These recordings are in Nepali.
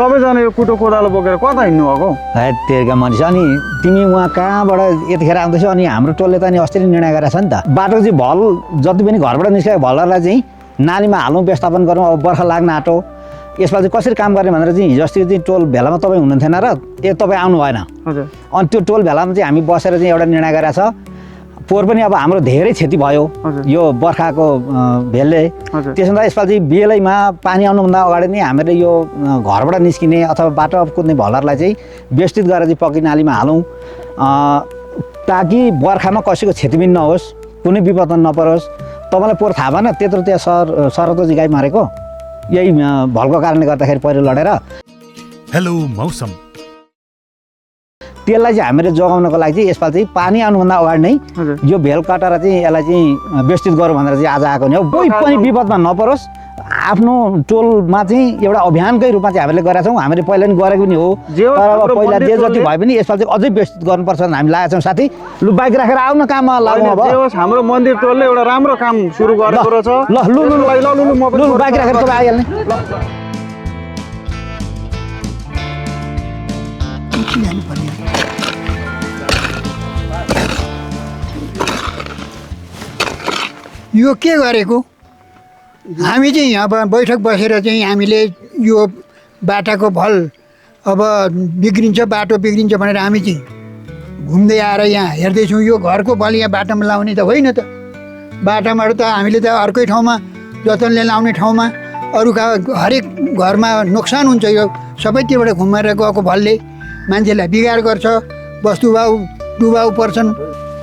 सबैजना यो कुटो कोदालो बोकेर कता हिँड्नु भएको? तेरिका मान्छे अनि तिमी उहाँ कहाँबाट यतिखेर आउँदैछौ अनि हाम्रो टोलले त अनि अस्ति नै निर्णय गरेको छ नि त बाटो चाहिँ भल जति पनि घरबाट निस्केको भलहरूलाई चाहिँ नालीमा हाल्नु व्यवस्थापन गरौँ। अब बर्खा लाग्न आँटो यसमा चाहिँ कसरी काम गर्ने भनेर चाहिँ हिजो अस्ति चाहिँ टोल भेलामा तपाईँ हुनुहुन्थेन र तपाईँ आउनु भएन। अनि त्यो टोल भेलामा चाहिँ हामी बसेर चाहिँ एउटा निर्णय गरेको छ। पोहोर पनि अब हाम्रो धेरै क्षति भयो यो बर्खाको भेलले। त्यसो हुँदा यसपालि चाहिँ बेलैमा पानी आउनुभन्दा अगाडि नै हामीले यो घरबाट निस्किने अथवा बाटो कुद्ने भलहरूलाई चाहिँ व्यवस्थित गरेर चाहिँ पक्की नालीमा हालौँ ताकि बर्खामा कसैको क्षति पनि नहोस्, कुनै विपद नपरोस्। तपाईँलाई पोहोर थाहा भएन त्यत्रो त्यहाँ सरतो गाई मारेको यही भलको कारणले गर्दाखेरि पहिरो लडेर। हेलो मौसम त्यसलाई चाहिँ हामीले जोगाउनको लागि चाहिँ यसपालि चाहिँ पानी आउनुभन्दा अगाडि नै यो भेल काटेर चाहिँ यसलाई चाहिँ व्यवस्थित गरौँ भनेर चाहिँ आज आएको नि हो। कोही पनि विपदमा नपरोस् आफ्नो टोलमा चाहिँ एउटा अभियानकै रूपमा चाहिँ हामीले गरेका छौँ। हामीले पहिला पनि गरेको पनि हो तर अब पहिला जे जति भए पनि यसपालि चाहिँ अझै व्यवस्थित गर्नुपर्छ भनेर हामी लागेका छौँ। साथी लु बाइक राखेर आउन काममा लाग्नु। अब हाम्रो मन्दिर टोलले एउटा राम्रो काम सुरु गरेको रहेछ। ल लु लु लु बाइक राखेर तपाईँ आइहाल्ने। यो के गरेको हामी चाहिँ यहाँ बैठक बसेर चाहिँ हामीले यो बाटाको भल अब बिग्रिन्छ बाटो बिग्रिन्छ भनेर हामी चाहिँ घुम्दै आएर यहाँ हेर्दैछौँ। यो घरको भल यहाँ बाटोमा लाउने त होइन त बाटाबाट त हामीले त अर्कै ठाउँमा जतनले लाउने ठाउँमा अरूका हरेक घरमा नोक्सान हुन्छ। यो सबैतिरबाट घुमेर गएको भलले मान्छेलाई बिगार गर्छ, वस्तुभाउ डुबाउ पर्छन्।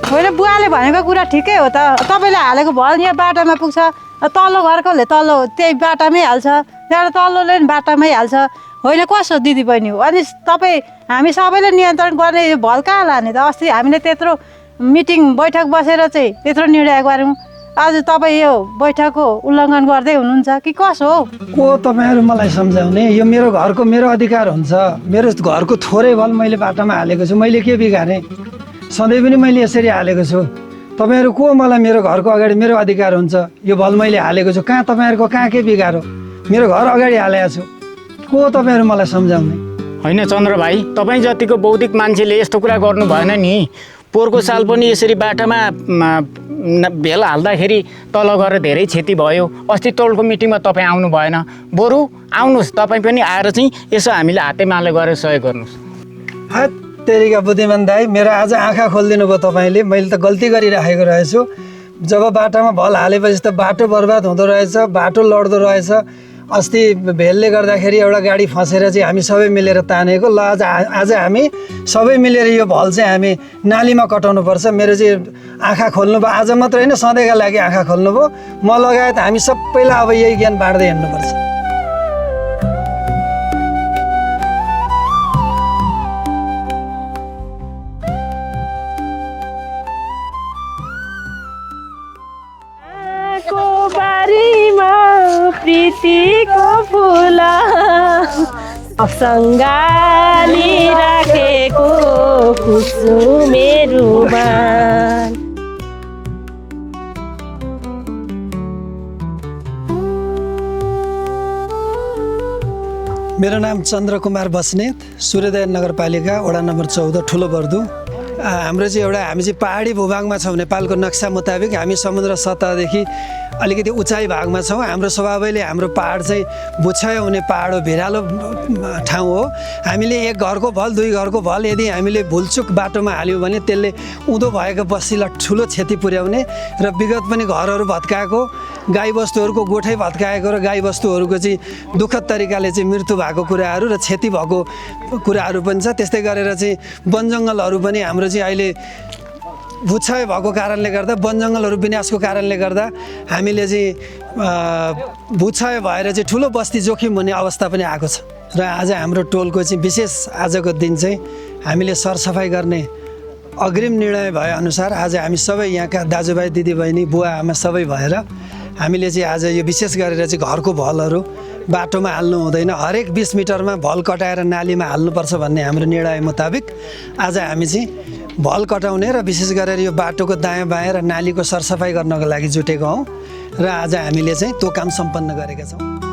होइन बुवाले भनेको कुरा ठिकै हो त। तपाईँले हालेको भल यहाँ बाटामा पुग्छ, तल्लो घरकोले तल्लो त्यही बाटामै हाल्छ, त्यहाँबाट तल्लोले पनि बाटामै हाल्छ। होइन कसो दिदी बहिनी हो अनि तपाईँ हामी सबैले नियन्त्रण गर्ने यो भल कहाँ लाने त? अस्ति हामीले त्यत्रो मिटिङ बैठक बसेर चाहिँ त्यत्रो निर्णय गऱ्यौँ। आज तपाईँ यो बैठकको उल्लङ्घन गर्दै हुनुहुन्छ कि कसो हो? को तपाईँहरू मलाई सम्झाउने? यो मेरो घरको मेरो अधिकार हुन्छ। मेरो घरको थोरै भल मैले बाटामा हालेको छु, मैले के बिगारेँ? सधैँ पनि मैले यसरी हालेको छु। तपाईँहरू को मलाई मेरो घरको अगाडि मेरो अधिकार हुन्छ यो भल मैले हालेको छु कहाँ तपाईँहरूको कहाँ के बिगारो? मेरो घर अगाडि हालेको छु, को तपाईँहरू मलाई सम्झाउने? होइन चन्द्र भाइ तपाईँ जतिको बौद्धिक मान्छेले यस्तो कुरा गर्नु भएन नि। पोहोरको साल पनि यसरी बाटामा भेल हाल्दाखेरि तल गएर धेरै क्षति भयो। अस्ति टोलको मिटिङमा तपाईँ आउनु भएन, बरु आउनुहोस् तपाईँ पनि आएर चाहिँ यसो हामीले हातेमाले गरेर सहयोग गर्नुहोस्। तेरिका बुद्धिमान दाइ मेरो आज आँखा खोलिदिनु भयो तपाईँले। मैले त गल्ती गरिराखेको रहेछु। जब बाटामा भल हालेपछि त बाटो बर्बाद हुँदो रहेछ, बाटो लड्दो रहेछ। अस्ति भेलले गर्दाखेरि एउटा गाडी फसेर चाहिँ हामी सबै मिलेर तानेको। ल आज हामी सबै मिलेर यो भल चाहिँ हामी नालीमा कटाउनु पर्छ। मेरो चाहिँ आँखा खोल्नु भयो आज मात्र होइन, सधैँका लागि आँखा खोल्नु भयो। म लगायत हामी सबैलाई अब यही ज्ञान बाँड्दै हिँड्नुपर्छ। प्रीतिको फुल सङ्गाली राखेको कुसुमे रुमाल। मेरो नाम चन्द्रकुमार बस्नेत, सूर्योदय नगरपालिका वडा नम्बर 14 ठुलो बर्दु। हाम्रो चाहिँ हामी चाहिँ पहाडी भूभागमा छौँ। नेपालको नक्सा मुताबिक हामी समुद्र सतहदेखि अलिकति उचाइ भागमा छौँ। हाम्रो स्वभावैले हाम्रो पहाड चाहिँ बुछाइ हुने पहाड हो, भिरालो ठाउँ हो। हामीले एक घरको भल दुई घरको भल यदि हामीले भुलचुक बाटोमा हाल्यौँ भने त्यसले उँधो भएको बस्तीलाई ठुलो क्षति पुर्याउने र विगत पनि घरहरू भत्काएको, गाईबस्तुहरूको गोठै भत्काएको र गाईबस्तुहरूको चाहिँ दुःखद तरिकाले चाहिँ मृत्यु भएको कुराहरू र क्षति भएको कुराहरू पनि छ। त्यस्तै गरेर चाहिँ वनजङ्गलहरू पनि हाम्रो चाहिँ अहिले भुछाइ भएको कारणले गर्दा, वनजङ्गलहरू विनाशको कारणले गर्दा हामीले चाहिँ भुछाइ भएर चाहिँ ठुलो बस्ती जोखिम हुने अवस्था पनि आएको छ। र आज हाम्रो टोलको चाहिँ विशेष आजको दिन चाहिँ हामीले सरसफाइ गर्ने अग्रिम निर्णय भएअनुसार आज हामी सबै यहाँका दाजुभाइ दिदीबहिनी बुवा आमा सबै भएर हामीले चाहिँ आज यो विशेष गरेर चाहिँ घरको भलहरू बाटोमा हाल्नु हुँदैन, हरेक 20 मिटरमा भल कटाएर नालीमा हाल्नुपर्छ भन्ने हाम्रो निर्णय मुताबिक आज हामी चाहिँ भल कटाउने र विशेष गरेर यो बाटोको दायाँ बायाँ र नालीको सरसफाइ गर्नको लागि जुटेको हौँ र आज हामीले चाहिँ त्यो काम सम्पन्न गरेका छौँ।